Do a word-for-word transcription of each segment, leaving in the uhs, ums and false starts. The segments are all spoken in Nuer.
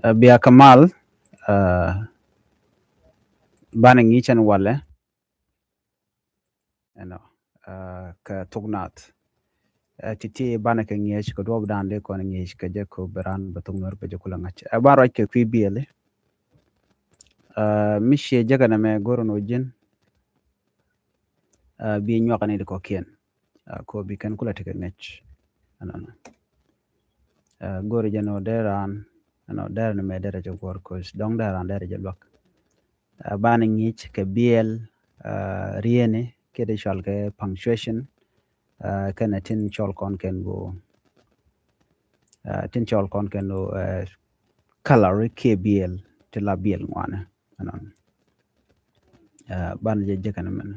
Ɛ, bia kɛ mal, ɛ, banɛ ŋi̱i̱c ɛn walɛ. Ɛnɔ, ɛ, kɛ thok naath. Ɛ, ti̱ti̱ banɛ kɛ ŋi̱eec kɛ duɔ̱ɔ̱p dan dee kɔn ŋi̱eec kɛ jɛ kɛ bi raan bɛ thok Nuɛr bɛ jɛ kulɛ ŋa̱c. Ɛ, ban ruac kɛ kui̱ biɛli. Ɛ, mi ciɛ jɛ kɛ nɛmɛ go̱r ɛn ɣöö ji̱n, ɛ, bi nyuak ni di kɔ̱kiɛn. Ɛ, kɔ bi kɛn kulɛ tekɛ ŋi̱eec. Ɛnɔnɔ. Ɛ, go̱r jɛ nɔ dee raan, ɛnɔ, dee raan mɛ dee rɛ jɛ guɔ̱r kos dɔ̱ŋ dee raan dee rɛ jɛ luäk. Ɛ, banɛ ŋi̱i̱c kɛ biɛl, ɛ, rieni kiɛ dee cɔal kɛ punctuation, ɛ, kɛnɛ tin cɔl kɔn kɛn go, ɛ, tin cɔl kɔn kɛn go, ɛ, kalari kiɛ biɛl ti la biɛl ŋuanɛ. Ɛnɔnɔ. Ɛ, banɛ jɛ jɛ kɛn mɛn.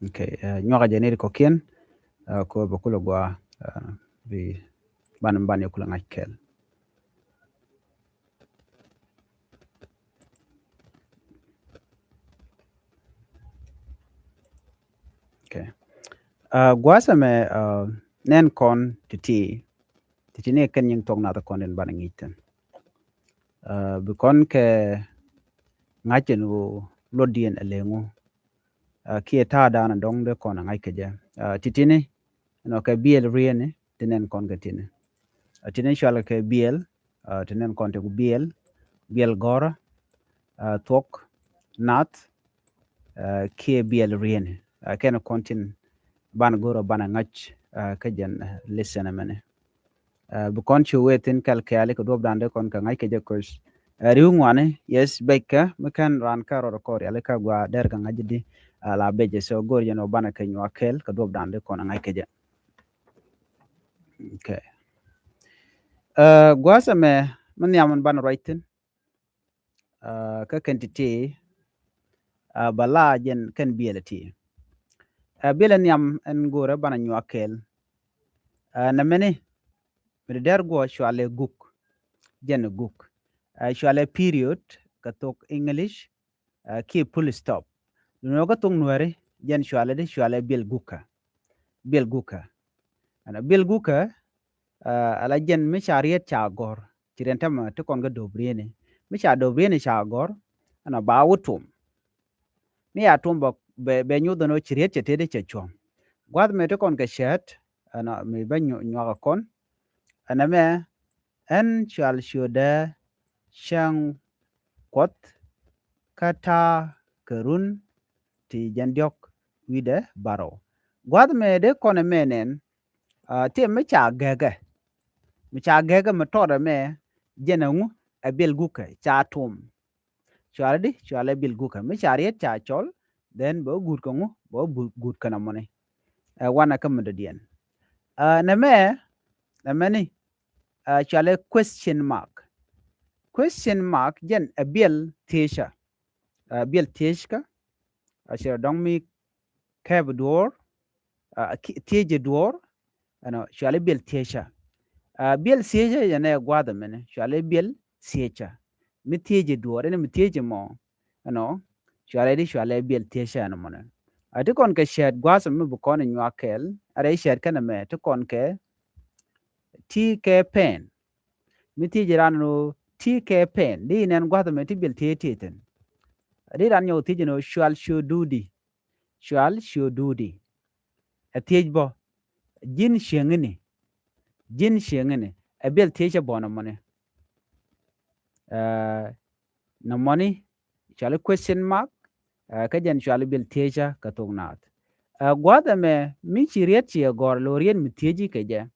Okay, ɛ, nyuakä jɛ ni di kɔ̱kiɛn, ɛ, kɔ bɛ kulɛ gua, ɛ, bi ban, ban yɛ kulɛ ŋa̱c kɛɛl. Okay. Ɛ, gua̱a̱th ɛmɛ, ɛ, nɛn kɔn ti̱ti̱, ti̱ti̱ ni kɛn nyiŋ thok naath kɔn in banɛ ŋi̱i̱c thi̱n. Ɛ, bi kɔn kɛ ŋa̱c ɛn ɣöö luɔtdiɛn ɛ leŋu. Ɛ, kiɛ ta̱a̱ da̱a̱n dɔ̱ŋ dee kɔn ɛ ŋa̱c kɛ jɛ. Ɛ, ti̱ti̱ni, ɛnɔ, kɛ biɛl rieni, ti nɛn kɔn kɛ ti̱ni. Ɛ, ti̱ni cɔal kɛ biɛl, ɛ, ti nɛn kɔn ti ku biɛl, biɛl gɔ̱rä, ɛ, thuɔk naath, ɛ, kiɛ biɛl rieni. Ɛ, kɛn kɔn tin ban go̱rä banɛ ŋa̱c, ɛ, kä jɛn, ɛ, lesson ɛmɛni. Ɛ, bi kɔn ci wee thi̱n kɛl kɛɛli kɛ duɔ̱p da̱a̱n dee kɔn kɛ ŋa̱c kɛ jɛ kos. Ɛ, ri̱w ŋuani, yes, bɛckä mi kɛn raan kä rɔɔd kɔɔr yali kä gua dɛr kɛ ŋa̱c di, ɛ, la bɛcɛ. So go̱r jɛn ɔ banɛ kɛ nyuak kɛɛl kɛ duɔ̱p da̱a̱n dee kɔn ɛ ŋa̱c kɛ jɛ. Okay. Ɛ, gua̱a̱th ɛmɛ mi nhiam min banɛ ruac thi̱n. Ɛ, kä kɛn ti̱ti̱, ɛ, bä la jɛn kɛn biɛl ɛ ti. Ɛ, biɛl ɛ nhiam ɛn go̱rɛ banɛ nyuak kɛɛl. Ɛ, nɛmɛni mi dee dɛr guɔ cɔalɛ guk. Jɛn guk. Ɛ, cɔalɛ period kɛ thok English, ɛ, kiɛ full stop. Duundɛ kä thok Nuɛri jɛn cɔalɛ di, cɔalɛ biɛl gukä. Biɛl gukä. Ɛnɔ biɛl gukä, ɛ, ala jɛn mi ca riet ca gɔ̱r. Ci riɛn tämɛ ti kɔn kä do̱p rieni. Mi ca do̱p rieni ca gɔ̱r, ɛnɔ ba wä tuɔm. Mi ya tuɔm bɛ, bɛ, bɛ nyuth ɛn ɣöö ci riet cɛ tëëdi cɛ cuɔ̱ŋ. Gua̱th mɛ ti kɔn kɛ cɛɛt, ɛnɔ mi bä nyu-, nyuak ɛ kɔn. Ɛnɛ mɛ, ɛn cɔal ciötdɛ cäŋ kuɔth kä ta̱a̱ kɛ run ti jɛn diɔ̱k wi̱cdɛ bärɔw. Gua̱th mɛ dee kɔn ɛmɛ nɛn, ɛ, ti mi ca gɛkɛ. Mi ca gɛkɛ mi tɔt ɛmɛ jɛn ɛŋu ɛ biɛl gukä ca tuɔm. Cɔalɛ di, cɔalɛ biɛl gukä. Mi ca riet ca cɔl, then bɛ wä guut kɛ ŋu, bɛ wä guut kɛ nɔmɔni. Ɛ, wanɛ kä mi dɔ̱diɛn. Ɛ, nɛmɛ, nɛmɛni, ɛ, cɔalɛ question mark. Question mark jɛn ɛ biɛl thiecä. Ɛ, biɛl thiecä, ɛ, cɛ dɔ̱ŋ mi kɛp duɔ̱ɔ̱r, ɛ, ki-, thiecä duɔ̱ɔ̱r, ɛnɔ, cɔalɛ biɛl thiecä. Ɛ, biɛl thiecä jɛn ɛ gua̱a̱th ɛmɛni, cɔalɛ biɛl thiecä. Mi thiecä duɔ̱ɔ̱r, ɛn mi thiecä mɔ, ɛnɔ, cɔalɛ di, cɔalɛ biɛl thiecä ɛn mɔnɛ. A ti kɔn kɛ cɛɛt gua̱a̱th ɛmɛ bi kɔn ɛ nyuak kɛɛl, a rɛy cɛɛt kɛn ɛmɛ ti kɔn kɛ ti kɛ pɛn. Mi thiecä raan nɔ ti kɛ pɛn, di nɛn gua̱a̱th ɛmɛ ti biɛl thiecä thiecä thi̱n. A di raan nyɔk thiecä nɔ cɔal ciötdu di. Cɔal ciötdu di. Ɛ thiec bä, ji̱n cieŋ ini. Ji̱n cieŋ ini. Ɛ biɛl thiecä bä nɔmɔni. Ɛ, nɔmɔni, cɔali question mark, ɛ, kä jɛn cɔali biɛl thiecä kɛ thok naath. Ɛ, gua̱a̱th ɛmɛ, mi ci riet ci ɛ gɔ̱r lo̱ riet mi thieci kɛ jɛ.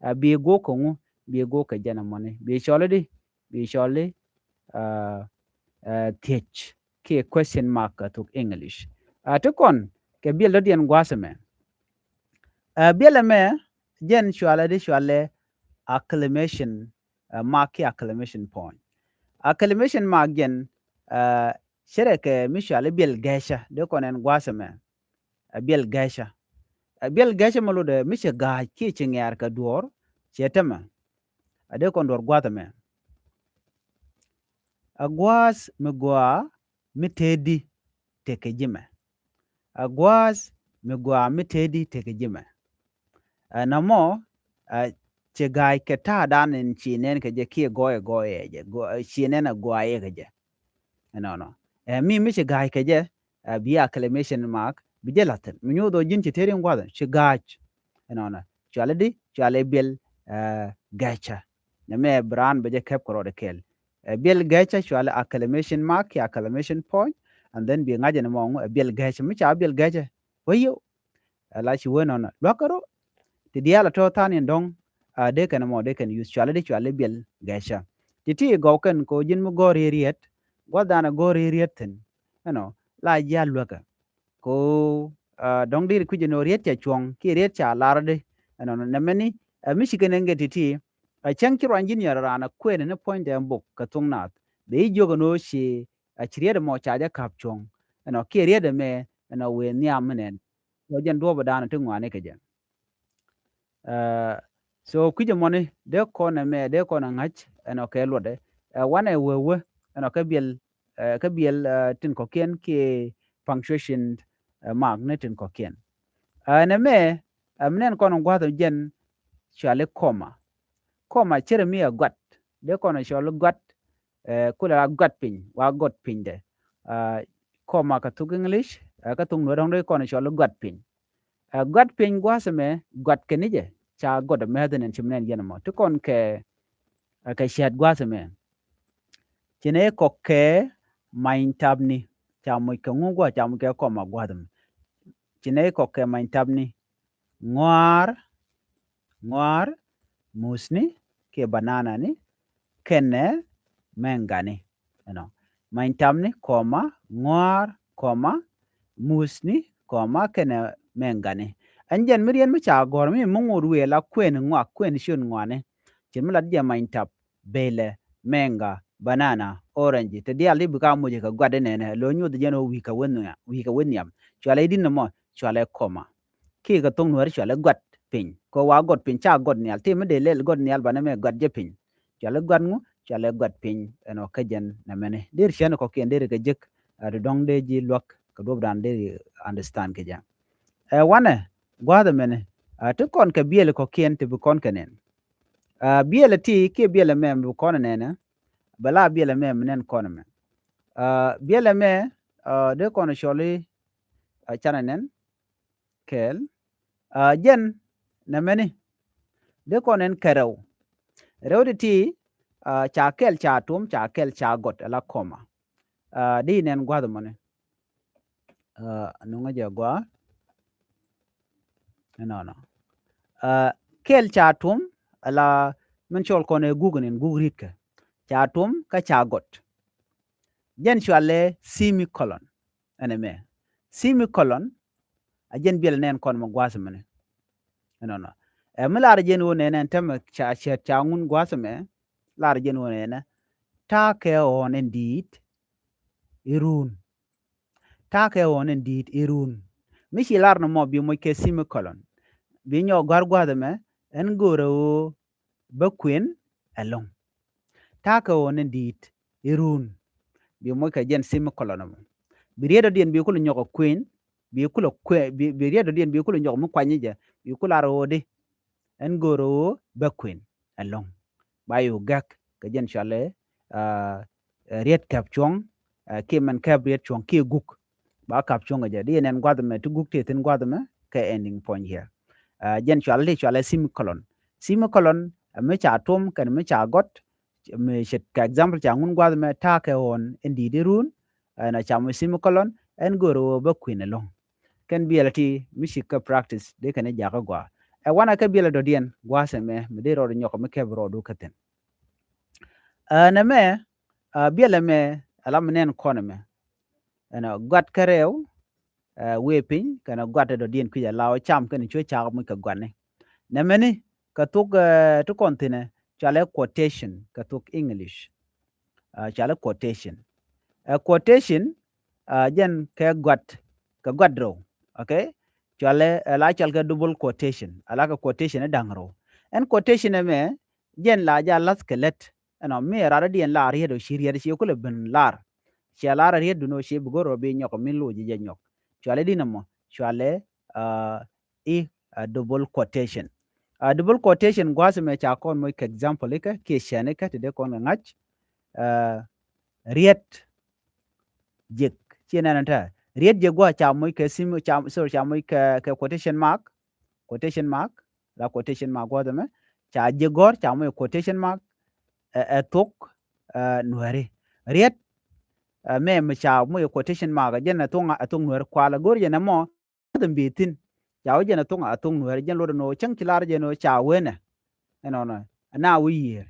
Ɛ, bi go̱o̱k kɛ ŋu, bi go̱o̱k kɛ jɛn ɛmɔni. Bi cɔli di, bi cɔli, ɛ, ɛ, thiec kiɛ question mark kɛ thok English. Ɛ, ti kɔn kɛ biɛl dɔ̱diɛn gua̱a̱th ɛmɛ. Ɛ, biɛl ɛmɛ jɛn cɔalɛ di cɔalɛ acclamation, ɛ, mark kiɛ acclamation point. Acclamation mark jɛn, ɛ, cɛ rɛ kɛ mi cɔalɛ biɛl gɛcä, dee kɔn ɛn gua̱a̱th ɛmɛ. Ɛ biɛl gɛcä. Ɛ biɛl gɛcä mɛ lotdɛ mi cɛ ga̱a̱c kiɛ cɛ ŋɛ̈r kɛ duɔ̱ɔ̱r, cɛ tämɛ. Ɛ dee kɔn duɔ̱ɔ̱r gua̱a̱th ɛmɛ. Ɛ gua̱a̱th mi gɔaa mi tëëdi tekɛ ji̱ mɛ. Ɛ gua̱a̱th mi gɔaa mi tëëdi tekɛ ji̱ mɛ. Ɛ, nɔmɔ, ɛ, ci ga̱a̱c kɛ ta̱a̱ dan in ci nɛn kɛ jɛ kiɛ gɔɔyɛ gɔɔyɛ jɛ, gɔ-, ɛ, ci nɛn a gɔaaɛ kɛ jɛ. Ɛnɔnɔ. Ɛ, mi, mi ci ga̱a̱c kɛ jɛ, ɛ, bi acclamation mark, bi jɛ la̱th thi̱n. Mi nyuuth ɔ ji̱n ci tëë ri̱ŋ gua̱th, ci ga̱a̱c. Ɛnɔnɔ. Cuali di, cuali biɛl, ɛ, gɛcä. Nɛ mɛ bi raan bɛ jɛ kɛp kɛ rɔɔdɛ kɛɛl. Ɛ, biɛl gɛcä, cuali acclamation mark, kiɛ acclamation point, and then bi ŋa̱cɛ ni mɔŋ, ɛ, biɛl gɛcä. Mi ca biɛl gɛcä, wä yio̱w. Ɛ, la ci wee nɔnɔ luäk kärɔ. Ti diaal a tɔ̱ tha̱a̱n in dɔ̱ŋ, a, dee kɛn mɔ, dee kɛn yuth, cuali di, cuali biɛl gɛcä. Ti ti gɔw kɛn kɛ ɣöö ji̱n mi gɔ̱r riet riet, gua̱th dan a gɔ̱r riet riet thi̱n. Ɛnɔ, la ji̱ a luäkä. Kɛ ɣöö, a, dɔ̱ŋ diri kui̱c ɛn ɣöö riet ca cuɔ̱ŋ, kiɛ riet ca lar di. Ɛnɔ, nɛmɛni, a, mi ci kɛn ɛn kɛ ti ti, a, cäŋ ci ruany ji̱n yɛr raan a kuɛn ni puɔ̱nydɛ bok kɛ thuŋ naath. Bɛ ji̱ jiök ɛn ɣöö ci, a, ci riet ɛmɔ ca jɛ ka̱p cuɔ̱ŋ. Ɛnɔ, kiɛ riet ɛmɛ, ɛnɔ, wëë nhiam mi nɛn. Ɛ jɛn duɔ̱ɔ̱p ɛ da̱a̱n ti ŋuani kɛ jɛ. Ɛ, so kui̱c ɛmɔni dee kɔn ɛmɛ, dee kɔn ɛ ŋa̱c ɛnɔ kɛ luɔtdɛ. Ɛ, wanɛ wee wee ɛnɔ kɛ biɛl, ɛ, kɛ biɛl, ɛ, tin kɔ̱kiɛn kiɛ punctuation, ɛ, mark ni tin kɔ̱kiɛn. Ɛ, ɛn ɛmɛ, ɛ, mi nɛn kɔn gua̱th jɛn cuali comma. Comma cierɛ mi ɛ gua̱t. Dee kɔn ɛ cɔl gua̱t, ɛ, kulɛ la gua̱t piny, wa gɔt piny dɛ. Ɛ, comma kɛ thuk English, ɛ, kɛ thuk Nuäär dɔ̱ŋ dee kɔn ɛ cɔl gua̱t piny. Ɛ, gua̱t piny gua̱a̱th ɛmɛ, gua̱t kɛ ni jɛ, ca gɔt ɛmɛ dhin ɛn ci mi nɛn yɛn ɛmɔ. Ti kɔn kɛ, ɛ, kɛ cia̱t gua̱a̱th ɛmɛ. Ci nɛ kɔk kɛ many tapni, ca moc kɛ ŋu gua̱a̱th, ca moc kɛ comma gua̱a̱th ɛmɛ. Ci nɛ kɔk kɛ many tapni, ŋɔaar, ŋɔaar, musni, kiɛ banana ni, kɛnɛ mɛŋgani. Ɛnɔ. Many tapni, comma, ŋɔaar, comma, musni, comma, kɛnɛ mɛŋgani. Ɛn jɛn mi riɛn mi ca gɔ̱r mi mi ŋot wëë la kuën ŋɔak, kuën ciöt ŋɔaani. Cin mi lat jɛ many tap, belɛ, mɛŋga, banana, orange. Te diaal ti bi ka moc kɛ gua̱t inɛnɛ. Lo nyuth jɛn ɣöö wi̱i̱ kɛ wä nhiam, wi̱i̱ kɛ wä nhiam. Cualɛ idin nɔmɔ, cualɛ comma. Kiɛ kɛ thoŋ Nuäär cualɛ gua̱t piny. Kɛ wa gɔt piny, ca gɔt nhial. Ti mi dee lɛl gɔt nhial banɛ mɛ gua̱t jɛ piny. Cualɛ gua̱t ŋu, cualɛ gua̱t piny. Ɛnɔ kä jɛn nɛmɛni. Deri ciɛn kɔ̱kiɛn deri kɛ jek, ɛ, ti dɔ̱ŋ dee ji̱ luäk kɛ duɔ̱pdan deri understand kɛ jɛ. Ɛ, wanɛ, gua̱a̱th ɛmɛni, ɛ, ti kɔn kɛ biɛl kɔ̱kiɛn ti bi kɔn kɛ nɛn. Ɛ, biɛl ɛ ti kiɛ biɛl ɛmɛ bi kɔn ɛ nɛnɛ, bɛ la biɛl ɛmɛ mi nɛn kɔn ɛmɛ. Ɛ, biɛl ɛmɛ, ɛ, dee kɔn ɛ cɔl i̱, ɛ, canɛ nɛn, kɛɛl. Ɛ, jɛn nɛmɛni dee kɔn ɛn kɛ rɛw. Rɛw ti ti, ɛ, ca kɛl ca tuɔm, ca kɛl ca gɔt, ala comma. Ɛ, di nɛn gua̱th mɔni. Ɛ, nuŋä jɛ gɔaa. Ɛnɔnɔ. Ɛ, kɛl ca tuɔm, ala min cɔl kɔn ɛ guk nin guk ritkɛ. Ca tuɔm kä ca gɔt. Jɛn cualɛ semicolon. Ɛn ɛmɛ. Semicolon, a jɛn biɛl nɛn kɔn mɛ gua̱a̱th mɛnɛ. Ɛnɔnɔ. Ɛ, mi lar jɛn wä nɛnɛ ɛn tämɛ ca, ca, ca ŋun gua̱a̱th mɛ, lar jɛn wä nɛnɛ. Ta̱a̱ kɛ ɣɔ̱ɔ̱n ɛn di̱i̱t i̱ ruun. Ta̱a̱ kɛ ɣɔ̱ɔ̱n ɛn di̱i̱t i̱ ruun. Mi ci lar ni mɔ bi moc kɛ semicolon. Bi nyɔk gɔ̱a̱r gua̱a̱th ɛmɛ, ɛn go̱o̱rɛ ɣöö bä kuën ɛlɔ̱ŋ. Ta̱a̱ kɛ ɣɔ̱ɔ̱n ɛn di̱i̱t i̱ ruun. Bi moc kɛ jɛn semicolon ɛmɔ. Bi riet dɔ̱diɛn bi kulɛ nyɔk ɛ kuën, bi kulɛ kuɛ-, bi, bi riet dɔ̱diɛn bi kulɛ nyɔk mi kuany jɛ, bi kulɛ ar ɣöö di. Ɛn go̱o̱rɛ ɣöö bä kuën ɛlɔ̱ŋ. Ba yɛ ɣöö gäk kɛ jɛn cualɛ, ɛ, ɛ, riet käp cuɔ̱ŋ, ɛ, kiɛ mɛn käp riet cuɔ̱ŋ kiɛ guk. Ba käp cuɔ̱ŋ kɛ jɛ. Di ɛn ɛn gua̱th ɛmɛ ti guk ti thi̱n gua̱th ɛmɛ kɛ ending point here. Ɛ, jɛn cualɛ ti cualɛ semicolon. Semicolon, ɛ, mi ca tuɔm kɛn mi ca gɔt, mi cɛ kɛ example ca ŋun gua̱th ɛmɛ ta̱a̱ kɛ ɣɔ̱ɔ̱n ɛn di̱i̱t i̱ ruun, ɛn a cam mi semicolon, ɛn go̱o̱rɛ ɣöö bä kuën ɛlɔ̱ŋ. Kɛn biɛlɛ ti mi ci kä practice dee kɛn i̱ jakä gɔaa. Ɛ wanɛ kɛ biɛlɛ dɔ̱diɛn gua̱a̱th ɛmɛ mi dee rɔɔd nyɔk mi kɛp rɔɔdu kä thi̱n. Ɛ, nɛmɛ, ɛ, biɛlɛ mɛ, ɛ la mi nɛn kɔn ɛmɛ. Ɛn ɛ gua̱t kɛ rɛw, ɛ, wëë piny, kɛn ɛ gua̱t ɛ dɔ̱diɛn kui̱c ɛ la ɔ cam kɛn ɛ cuɛ cak muc kɛ gua̱tni. Nɛmɛni, kɛ thok, ɛ, ti kɔn thi̱nɛ, cualɛ quotation, kɛ thok English. Ɛ, cualɛ quotation. Ɛ, quotation, ɛ, jɛn kɛ gua̱t, kɛ gua̱t rɛw. Okay? Cualɛ, ɛ, la cual kɛ double quotation. Ɛ la kɛ quotation i̱ da̱ŋ rɛw. Ɛn quotation ɛmɛ, jɛn la ja la̱th kɛ lät. Ɛnɔ, mi ɛ rat dɔ̱diɛn la riet ɔ ci riet ci kulɛ ben lar. Ciɛ lar riet dun ɔ ci bi go̱r ɔ bi nyɔk, mi loc jɛ nyɔk. Cualɛ di nɔmɔ, cualɛ, ɛ, i̱, ɛ, double quotation. Double quotation gua̱a̱th ɛmɛ ca kɔn moc kɛ example ikɛ kiɛ cɛn ikɛ ti dee kɔn kɛ ŋa̱c. Riet jek ci nɛn tɛ riet jek gua̱a̱th ca moc kɛ sim ca sorry ca moc kɛ quotation mark, quotation mark, la quotation mark gua̱a̱th ɛmɛ ca jek gɔ̱r ca moc quotation mark. Ɛ thok nuɛri riet mɛ mi ca moc quotation mark jɛn ɛ thok nuɛri kual ɛ go̱r jɛn ɛmɔ. Them bi thin ca wä jɛn a thoŋ a thoŋ nuɛɛr jɛn luɔt ɛn ɣöö cäŋ ci lar jɛn ɣöö ca wenɛ. Ɛnɔnɔ ɛna wä yiëër.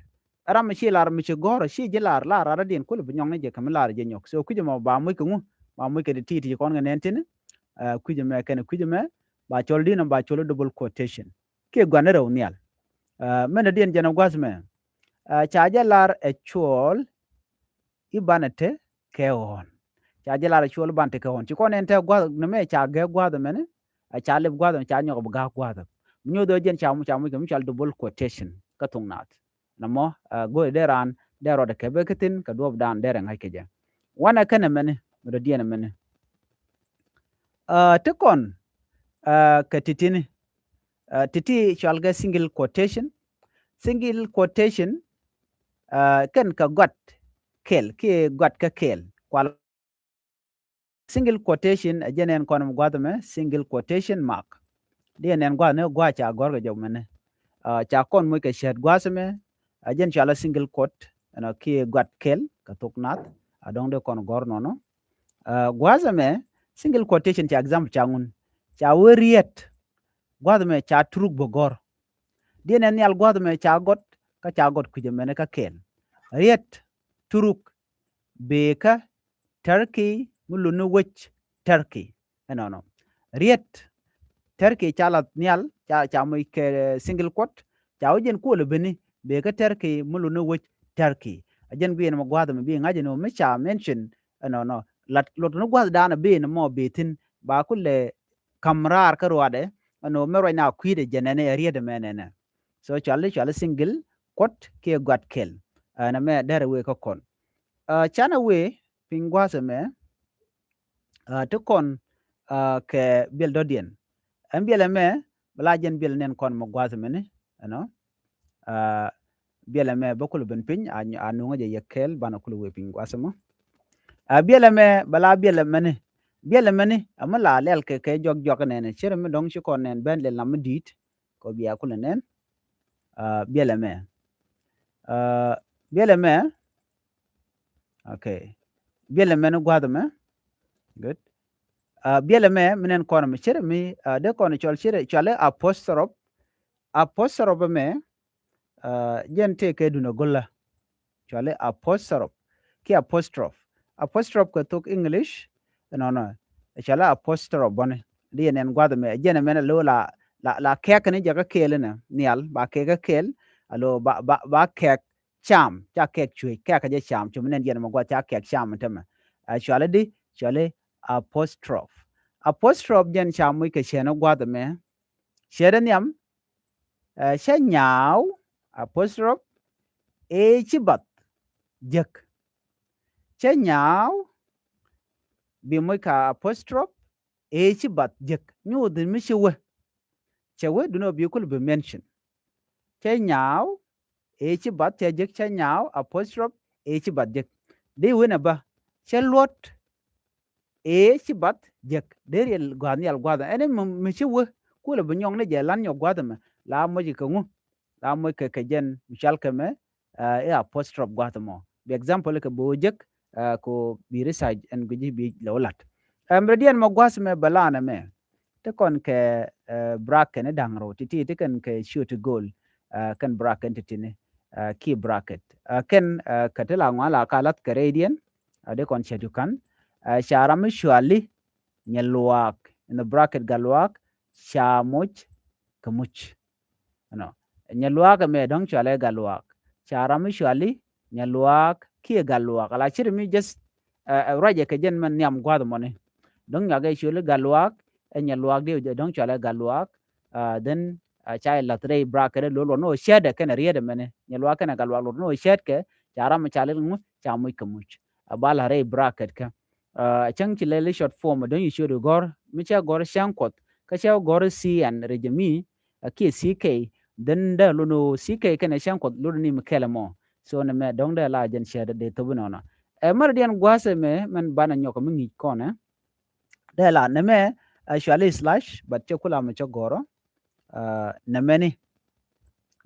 Ɛ ram mi ci lar mi ci gɔ̱rä ci ji̱ lar lar rar adiɛn kulɛ bi nyɔŋni jɛ kɛ mi lar jɛ nyɔk so kui̱c ɛmɔ ba muc kɛ ŋu ba muc kɛ ti ti ti ci kɔn kɛ nɛn tini. Kui̱c ɛmɛ kɛn kui̱c ɛmɛ ba cɔl di̱n ba cɔl double quotation kiɛ gua̱n rɛw nhial. Mɛn adiɛn jɛn a gua̱th mɛ ca jɛ lar ɛ cuɔl i̱ banɛ te kɛ ɣɔ̱ɔ̱n. Ca jɛ lar cuɔl ban te kɛ ɣɔ̱ɔ̱n ci kɔn ɛn te gua̱th ni mɛ ca gɛ gua̱th mɛni. Ca lip gua̱th mɛ ca nyɔk bi ga̱a̱k gua̱th mi nyuɔth ɣä jɛn ca muc ca muc kɛ mi cual double quotation kä thuŋ naath. Nɛ mɔ go̱o̱ri dee raan dee rɔɔdɛ kɛ bek kä thi̱n kɛ duɔ̱ɔ̱p daan dee rɛ ŋa̱c kɛ jɛ. Wanɛ kɛnɛ mɛni mi dɔ̱diɛn mɛni. Ti kɔn kɛ titini titi cual kɛ single quotation. Single quotation kɛn kɛ gɔt kɛl kiɛ gɔt kä kɛl kual. Single quotation ɛ jɛn ɛn kɔn mi gua̱th mɛ single quotation mark. Di ɛn ɛn gua̱th ni gua̱ ca gɔr kɛ jɔk mɛni. Ca kɔn muc kɛ cɛt gua̱th mɛ ɛ jɛn cual ɛ single quote ɛn kiɛ gɔt kɛl kɛ thok nath. A dɔŋ di kɔn gɔr nɔnɔ gua̱th mɛ single quotation ca example ca ŋun ca wee riet. Gua̱th mɛ ca turuk bä gɔr. Diɛn ɛ nhial gua̱th mɛ ca gɔt kä ca gɔt kui̱c ɛmɛn kä kɛɛl. Riet turuk bekä Turkey mi luni wec Turkey. Ɛnɔnɔ riet Turkey ca lath nhial ca ca moc kɛ single quote ca wä jɛn kuɔl ɛ beni bekä Turkey mi luni wec Turkey. A jɛn guiɛn mɛ gua̱th mɛ bi ŋa̱c ɛn ɣöö mi ca mention ɛnɔnɔ lat luɔt ni gua̱th daanɛ ben mɔ bi thi̱n ba kulɛ ka̱m raar kä ruaadɛ. Ɛn ɣöö mɛ ruac na kui̱dɛ jɛ nɛnɛ ɛ riet ɛmɛ nɛnɛ. So cuali cuali single quote kiɛ gɔt kɛl. Ɛn ɛmɛ derɛ wee kä kɔn canɛ wee piny gua̱a̱th ɛmɛ. Ti kɔn kɛ biɛl dɔ̱diɛn ɛn biɛl ɛmɛ bɛ la jɛn biɛl nɛn kɔn mɛ gua̱a̱th ɛmɛni. Ɛnɔ biɛl ɛmɛ bä kulɛ ben piny a nuŋä jɛ yɛ kɛɛl banɛ kulɛ wee piny gua̱a̱th ɛmɔ. Biɛl ɛmɛ bɛ la biɛl ɛmɛni biɛl ɛmɛni ɛmɛ la lɛl kɛ kɛ jɔk jɔk nɛn cir ɛmɛ dɔ̱ŋ ci kɔn nɛn ben lɛl nam mi di̱i̱t. Kɔ bia kulɛ nɛn biɛl ɛmɛ biɛl ɛmɛ. Okay. Biɛl ɛmɛ ni gua̱th ɛmɛ. Good. Biɛl ɛmɛ mi nɛn kɔn mi cir ɛmɛ dee kɔn cɔl cir cuali apostrophe. Apostrophe ɛmɛ jɛn tëë kɛ dun a go̱lä. Cuali apostrophe kiɛ apostrophe. Apostrophe kɛ thok English. Ɛnɔnɔ cuali apostrophe bɔni. Di ɛn ɛn gua̱th ɛmɛ jɛn ɛmɛn a lo̱ la la la kɛɛk kɛn jɛ kä kɛɛl ɛnɛ nhial ba kɛɛk kä kɛɛl. A lo̱ ba ba ba kɛɛk cam ca kɛɛk cuec kɛɛk kɛ jɛ cam cum nɛn jɛn ɛmɛ gua̱th ca kɛɛk cam ɛn tämɛ. Cuali di cuali apostrophe. Apostrophe jɛn ca muc kɛ cɛn ɛ gua̱th ɛmɛ. Cɛn ɛ nhiam cä nyaaw apostrophe ëë ci bath jek. Cä nyaaw bi moc ka apostrophe ëë ci bath jek nyuuth mi ci wee. Cɛ wee dun ɔ bi kul bi mention. Cä nyaaw ëë ci bath cɛ jek cä nyaaw apostrophe ëë ci bath jek. Dee wen ɛ bä cä luɔt ëë ci bath jek dee riɛl gua̱a̱th nhial gua̱a̱th ɛn mi ci wee kulɛ bi nyɔk ni jɛ lan nyɔk gua̱a̱th ɛmɛ. La moc kɛ ŋu la moc kɛ kɛ jɛn mi cal kɛ mɛ. Ɛ apostrophe gua̱a̱th ɛmɔ bi example kɛ bi wä jek. Ko bi research ɛn guici bi lɛ wä lat. Ɛm rɛ diɛn mɛ gua̱a̱th mɛ bɛ lan ɛmɛ. Ti kɔn kɛ bracket ni da̱ŋ rɛw ti ti ti kɛn kɛ ciöt ti go̱o̱l. Kɛn bracket ti ti ni kiɛ bracket kɛn kɛ ti la ŋuan la ka lath kɛ rɛydiɛn. Di kɔn cɛ ti kan ca ram mi cuali nyɛ luaak in the bracket ga luaak ca moc kɛ muc. Ɛnɔ nyɛ luaak ɛmɛ dɔ̱ŋ cualɛ ga luaak ca ram mi cuali nyɛ luaak kiɛ ga luaak ala ciri mi just ruacɛ kɛ jɛn mɛ nhiam gua̱th mɔni. Dɔ̱ŋ nyuak ɛ cuali ga luaak ɛ nyɛ luaak di dɔ̱ŋ cualɛ ga luaak. Then ca lath rɛy bracket ɛ lo̱l wä ni wä cɛɛt ɛ kɛn ɛ riet ɛmɛni nyɛ luaak kɛn ɛ ga luaak lo̱l ni wä cɛɛt kɛ ca ram mi ca lil ŋu ca muc kɛ muc. A ba lath rɛy bracket kɛ cäŋ ci lɛli short form a dɔ̱ŋ ci ciöt gɔ̱r mi cɛ gɔ̱r cäŋ kuɔth kä cɛ gɔ̱r C N rɛ jɛ mi. A kiɛ C K Then dee lun ɔ C K kɛnɛ cäŋ Kuɔth lun ni mi kɛlɛ mɔ. So nɛmɛ dɔ̱ŋ dee la jɛn cɛ dee thop inɔnɔ. Ɛ mɛrɛ diɛn gua̱a̱th ɛmɛ mɛn banɛ nyɔk mi ŋi̱i̱c kɔnɛ. Dee la nɛmɛ ɛ cuali slash, but cɛ kula mi cɛ gɔrɔ. Ɛ nɛmɛ ni.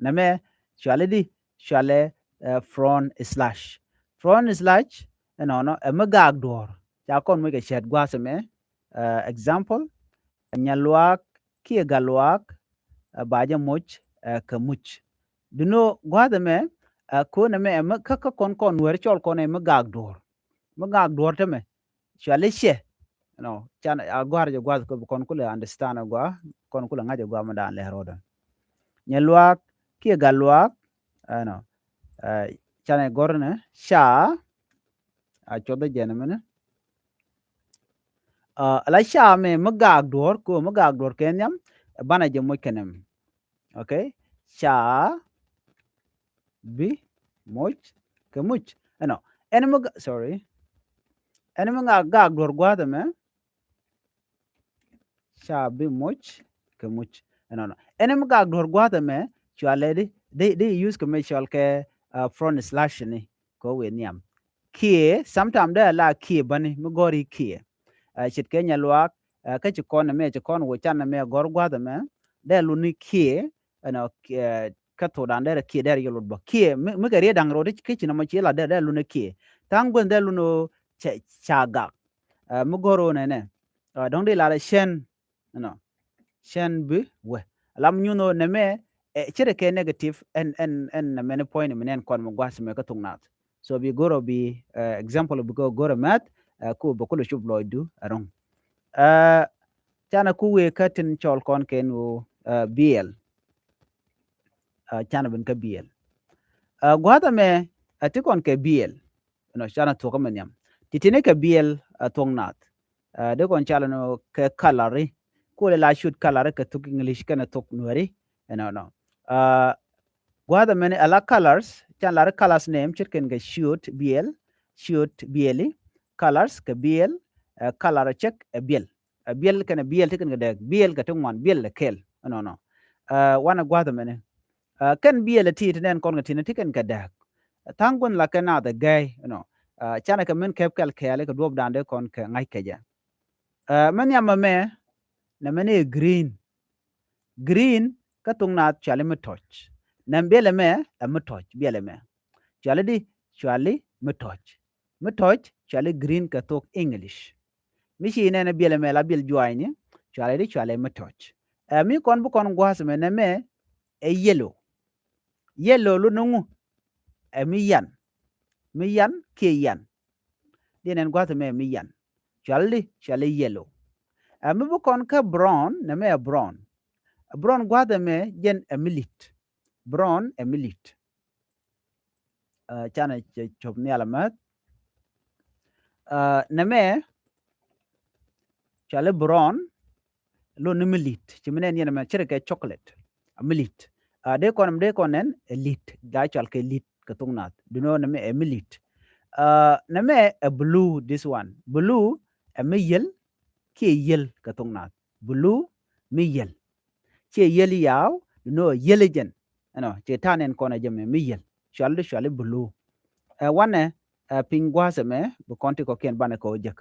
Nɛmɛ cuali di, cuali ɛ front slash. Front slash ɛnɔnɔ ɛ mi gaak duɔ̱ɔ̱r. Ca kɔn mi kɛ cɛt gua̱a̱th ɛmɛ. Ɛ example, Nyaluaak kiɛ Galuaak, ɛ ba jɛ moc ɛ kɛ muc. Duno gua̱a̱th ɛmɛ ɛ ko̱n ɛmɛ ɛ mi kä kä kɔn kɔn Nuɛr cɔl kɔn ɛ mi gaak duɔ̱ɔ̱r. Mi gaak duɔ̱ɔ̱r tämɛ cuali ciɛ. Ɛnɔ can a gɔ̱a̱r jɛ gua̱a̱th kɛ bi kɔn kulɛ understand a gɔaa, kɔn kulɛ ŋa̱c a gɔaa mi daan lɛ rɔɔdɛ. Nyaluaak kiɛ Galuaak, ɛnɔ ɛ canɛ gɔ̱r nɛ ca. A cuɔth jɛn mini. Ɛ la ca mɛ mi gaak duɔ̱ɔ̱r, ko mi gaak duɔ̱ɔ̱r kɛ nhiam, ɛ banɛ jɛ moc kɛ nɛm. Okay? Ca bi moc kɛ muc. Ɛnɔ ɛn mi ga-, sorry. Ɛn mi gaak, gaak duɔ̱ɔ̱r gua̱a̱th ɛmɛ. Ca bi moc kɛ muc. Ɛnɔnɔ ɛn mi gaak duɔ̱ɔ̱r gua̱a̱th ɛmɛ cualɛ di, di, di use kɛ mɛ cual kɛ ɛ front slash ni. Kɛ wee nhiam kiɛ, sometime dee la kiɛ bäni mi gɔ̱ri kiɛ. Ɛ ce̱tkɛ Nyaluaak ɛ kä ci kɔn ɛmɛ, ci kɔn wä can ɛmɛ gɔ̱r gua̱a̱th ɛmɛ, dee luni kiɛ. Ɛnɔ ɛ kä thokdan derɛ kiɛ derɛ yɛ lot bä kiɛ mi, mi kɛ riet da̱ŋ rot kä ci nɔmɔ ci la dee, dee luni kiɛ. Tha̱a̱ŋ guäth dee luni ɔ ca, ca gak. Ɛ mi gɔ̱r ɔ nɛnɛ ɛ dɔ̱ŋ di la rɛ cɛn. Ɛnɔ cɛn bi wee. Alam nyuno nɛmɛ ɛ ce̱tkɛ negative ɛn, ɛn, ɛn nɛmɛ ni point mi nɛn kɔn mi gua̱a̱th ɛmɛ kä thok naath. So bi go̱r ɔ bi ɛ example bi go̱r ɔ mɛth ɛ ku bɛ kulɛ cup lɔcdu ɛ ro̱ŋ. Ɛ canɛ ku wee kä tin cɔl kɔn kɛn ɣöö ɛ biɛl. Ɛ canɛ ben kä biɛl. Ɛ gua̱a̱th ɛmɛ ɛ ti kɔn kɛ biɛl. Ɛnɔ canɛ thuɔ̱k ɛmɛ nhiam. Ti tini kɛ biɛl ɛ thuɔ̱k naath. Ɛ dee kɔn cal ɛnɔ kɛ kalari. Kulɛ la cut kalari kɛ thok English kɛnɛ thok Nuɛri. Ɛnɔnɔ. Ɛ gua̱a̱th ɛmɛni ɛ la colors, can lari colors name ce̱tkɛn kɛ ciöt biɛl, ciöt biɛli, colors kɛ biɛl, ɛ color cɛk ɛ biɛl. Ɛ biɛl kɛnɛ biɛl ti kɛn kɛ dɛɛk, biɛl kɛ ti ŋuan, biɛl ɛ kɛl. Ɛnɔnɔ. Ɛ wanɛ gua̱a̱th ɛmɛni. Ɛ kɛn biɛl ɛ ti ti nɛn kɔn kɛ ti ni ti kɛn kɛ dɛɛk. Ɛ tha̱a̱ŋ gua̱n la kɛ naath ɛ gɛy, you know. Ɛ canɛ kɛ min kɛp kɛl kɛɛli kɛ duɔ̱ɔ̱pdan dee kɔn kɛ ŋa̱c kɛ jɛ. Ɛ mɛ nhiam ɛmɛ, nɛmɛni ɛ green. Green kä thok naath cuali mi tɔc. Nɛm biɛl ɛmɛ ɛ mi tɔc, biɛl ɛmɛ. Cuali di, cuali mi tɔc. Mi tɔc cuali green kɛ thok English. Mi ci nɛn ɛ biɛl ɛmɛ la biɛl juaacni, cuali di, cuali mi tɔc. Ɛ mi kɔn bi kɔn gua̱a̱th ɛmɛ nɛmɛ ɛ yellow. Yellow lot ni ŋu? Ɛ mi yan. Mi yan kiɛ yan. Diɛn ɛn gua̱a̱th ɛmɛ ɛ mi yan. Cuali di, cuali yellow. Ɛ mi bi kɔn kä brown, nɛmɛ ɛ brown. Brown gua̱a̱th ɛmɛ jɛn ɛ mi li̱t. Brown ɛ mi li̱t. Ɛ canɛ cɛ cop nhial ɛmɛ. Ɛ nɛmɛ cuali brown, lot ni mi li̱t. Ci mi nɛn yɛn ɛmɛ ce̱tkɛ chocolate. A mi li̱t. Ɛ dee kɔn, dee kɔn nɛn ɛ li̱t. Gaa cual kɛ li̱t kɛ thok naath. Duno nɛmɛ ɛ mi li̱t. Ɛ nɛmɛ ɛ blue, this one. Blue ɛ mi yiel kiɛ yiel kɛ thok naath. Blue mi yiel. Ciɛ yiel yaw, duno yiel jɛn. Ɛnɔ, ciɛ ta̱a̱ nɛn kɔn ɛ jɛ mɛ mi yiel. Cuali di, cuali blue. Ɛ wanɛ ɛ piny gua̱a̱th ɛmɛ bi kɔn ti kɔ̱kiɛn banɛ kɛ wä jek.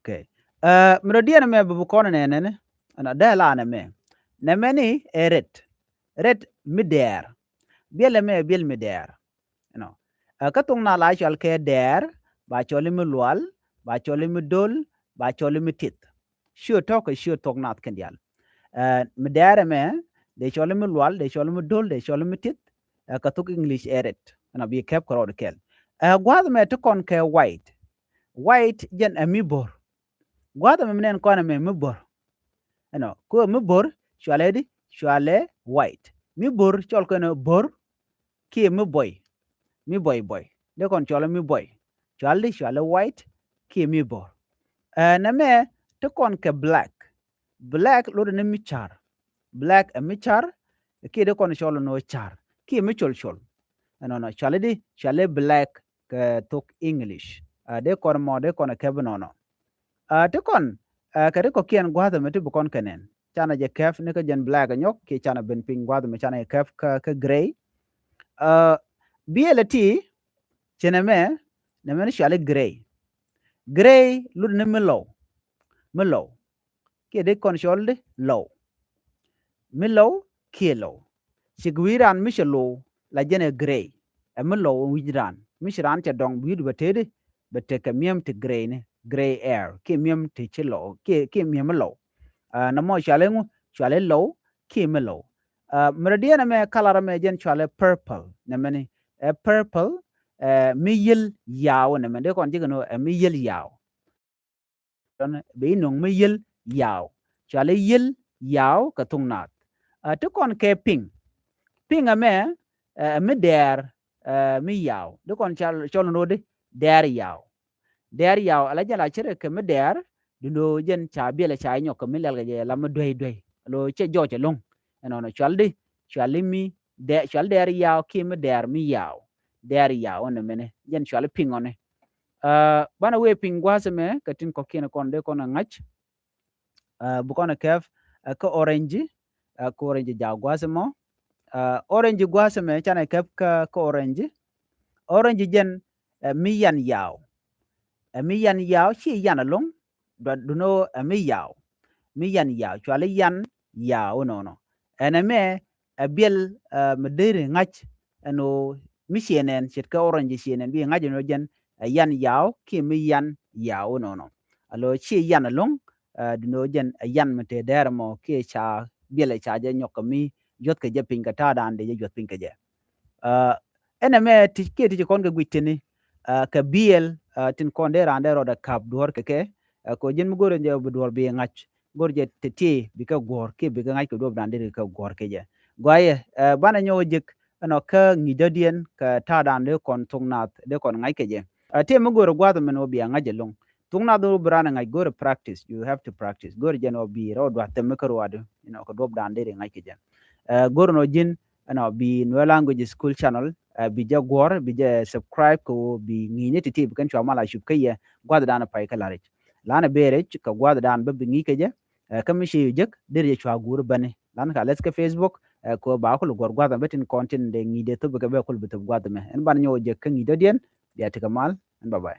Okay. Ɛ mi dɔ̱diɛn ɛmɛ bi bi kɔn ɛ nɛnɛ ni. Ɛnɔ dee la nɛmɛ. Nɛmɛni ɛ red. Red mi dɛɛr. Biɛl ɛmɛ ɛ biɛl mi dɛɛr. You know. Ɛ kä thok naath la cual kɛ dɛɛr, ba cuali mi lual, ba cuali mi dol, ba cuali mi tith. Ciöt tɔ̱ kɛ ciöt thok naath kɛn diaal. Ɛ mi dɛɛr ɛmɛ dee cuali mi lual, dee cuali mi dol, dee cuali mi tith. Ɛ kɛ thok English ɛ red. You know, bi kɛp kɛ rɔɔd kɛl. Ɛ gua̱a̱th ɛmɛ ti kɔn kɛ white. White jɛn ɛ mi bo̱r. Gua̱a̱th ɛmɛ mi nɛn kɔn ɛmɛ mi bo̱r. You know, ko mi bo̱r cualɛ di, cualɛ white. Mi bo̱r cɔl kɛn bo̱r kiɛ mi buɔy. Mi buɔy buɔy. Dee kɔn cualɛ mi buɔy. Cuali di, cualɛ white kiɛ mi bo̱r. Ɛ nɛmɛ ti kɔn kɛ black. Black lot ni mi car. Black ɛ mi car kiɛ dee kɔn cual ni car kiɛ mi col col. Ɛnɔnɔ cuali di, cuali black kɛ thok English. Ɛ dee kɔn mɔ, dee kɔn ɛ kɛp nɔnɔ. Ɛ ti kɔn ɛ kɛ ti kɔ̱kiɛn gua̱a̱th ɛmɛ ti bi kɔn kɛ nɛn. canɛ jɛ kɛp ni kä jɛn black nyɔk kiɛ canɛ ben piny gua̱th mɛ canɛ jɛ kɛp kä, kä grey. Ɛ, biɛlɛ ti ci nɛmɛ, nɛmɛ ni cuali grey. Grey lut ni mi lɔw. Mi lɔw. Kiɛ dee kɔn cɔl di lɔw. Mi lɔw kiɛ lɔw. Cik wi̱i̱ raan mi cɛ low la jɛn ɛ grey. Ɛ mi lɔw wi̱c raan. Mi ci raan cɛ dɔŋ wi̱i̱du bɛ tëëdi bɛ tekɛ mi̱em ti grey ni. Grey hair. Kiɛ mi̱em ti ci lɔw. Kiɛ, kiɛ mi̱em mi lɔw. Ɛ, nɔmɔ cuali ŋu, cuali lɔw kiɛ mi lɔw. Ɛ, mi rɔ diɛn ɛmɛ kalar ɛmɛ jɛn cuali purple. Nɛmɛni. Ɛ purple, ɛ mi yiel yaw nɛmɛ. Dee kɔn jikɛ ni ɛ mi yiel yaw. Bi no̱ŋ mi yiel yaw. Cuali yiel yaw kɛ thuk naath. Ɛ, ti kɔn kɛ pink. Pink ɛmɛ, ɛ mi dɛɛr, ɛ mi yaw. Di kɔn cɔl, cɔl ni rodi dɛɛr yaw. Dɛɛr yaw, ala jɛn la cɛ rɛ kɛ mi dɛɛr, dundo jɛn ca biɛlɛ ca nyɔk kɛ mi lɛl kɛ jɛ la mi duey duey. Lo cɛ jɔc ɛlɔ̱ŋ. Ɛnɔnɔ cual di, cual di mi dɛɛr, cual dɛɛr yaw kiɛ mi dɛɛr mi yaw. Dɛɛr yaw ɛn ɛmɛnɛ, jɛn cual di pink ɔni. Ɛ, banɛ wee piny gua̱a̱th ɛmɛ kɛ tin kɔ̱kiɛn kɔn dee kɔn ɛ ŋa̱c. Ɛ, bi kɔn ɛ kɛp, ɛ, kä orange, ɛ, kä orange jaw gua̱a̱th ɛmɔ. Ɛ, orange gua̱a̱th ɛmɛ canɛ kɛp kä, kä orange. Orange jɛn, ɛ, mi yan yaw. Ɛ mi yan yaw, ci yan ɛlɔ̱ŋ, duat duno ɛ mi yaw. Mi yan yaw, cuali yan yaw nɔnɔ. Ɛn ɛmɛ, ɛ biɛl, ɛ, mi deri ŋa̱c ɛn ɣöö mi ciɛ nɛn ce̱tkɛ orange ciɛ nɛn bi ŋa̱c ɛn ɣöö jɛn ɛ yan yaw kiɛ mi yan yaw nɔnɔ. Alo ciɛ yan ɛlɔ̱ŋ, ɛ, duno jɛn ɛ yan mi te dɛɛr ɛmɔ kiɛ ca biɛl ɛ ca jɛ nyɔk kɛ mi yuɔth kɛ jɛ piny kɛ ta̱a̱dan dee jɛ yuɔth piny kɛ jɛ. Ɛ, ɛn ɛmɛ ti kiɛ ti ci kɔn kɛ guic tini, ɛ, kɛ biɛl, ɛ, tin kɔn dee raan dee rɔɔdɛ ka̱p duɔ̱ɔ̱r kɛ kɛ, ɛ, kɛ ɣöö ji̱n mi go̱rɛ jɛ bi duɔ̱ɔ̱r bi ŋa̱c, go̱rɛ jɛ ti ti bikɛ guɔ̱ɔ̱r kiɛ bikɛ ŋa̱c kɛ duɔ̱ɔ̱p dan dee kɛ guɔ̱ɔ̱r kɛ jɛ. Gɔaaɛ, ɛ, banɛ nyɔk jek ɛnɔ kä ŋi̱i̱c dɔ̱diɛn kɛ ta̱a̱ dan dee kɔn thuk naath dee kɔn ŋa̱c kɛ jɛ. Ɛ, ti mi go̱rɛ gua̱a̱th min wä bia ŋa̱c ɛlɔ̱ŋ. Thuk naath wä bi raan ŋa̱c go̱rɛ practice, you have to practice. Go̱rɛ jɛn wä bi rɔ duath thɛm mi kä ruaadu, you know, kɛ duɔ̱ɔ̱p dan dee ri ŋa̱c kɛ jɛ. Ɛ, go̱rɛ nɔ ji̱n ɛnɔ bi Nuer Language School Channel, ɛ, bi jɛ guɔ̱r, bi jɛ subscribe kɛ ɣöö bi ŋi̱i̱cni ti̱ti̱ bi kɛn cua mal a cup kä yɛ gua̱thdan pay kä la̱ric. Lanɛ bee rɛc kɛ gua̱thdan bä bi ŋi̱i̱c kɛ jɛ, ɛ, kä mi ci yu jek, deri jɛ cua guur bäni. Lan ka lɛth kä Facebook, ɛ, kɛ ɣöö ba kul guɔ̱r gua̱th bä tin kɔn tin dee ŋi̱i̱c dee thop kɛ bɛ kul bi thop gua̱th mɛ. Ɛn ban nyɔk jek kä ŋi̱i̱c dɔ̱diɛn, bia tekɛ mal, ɛn bye bye.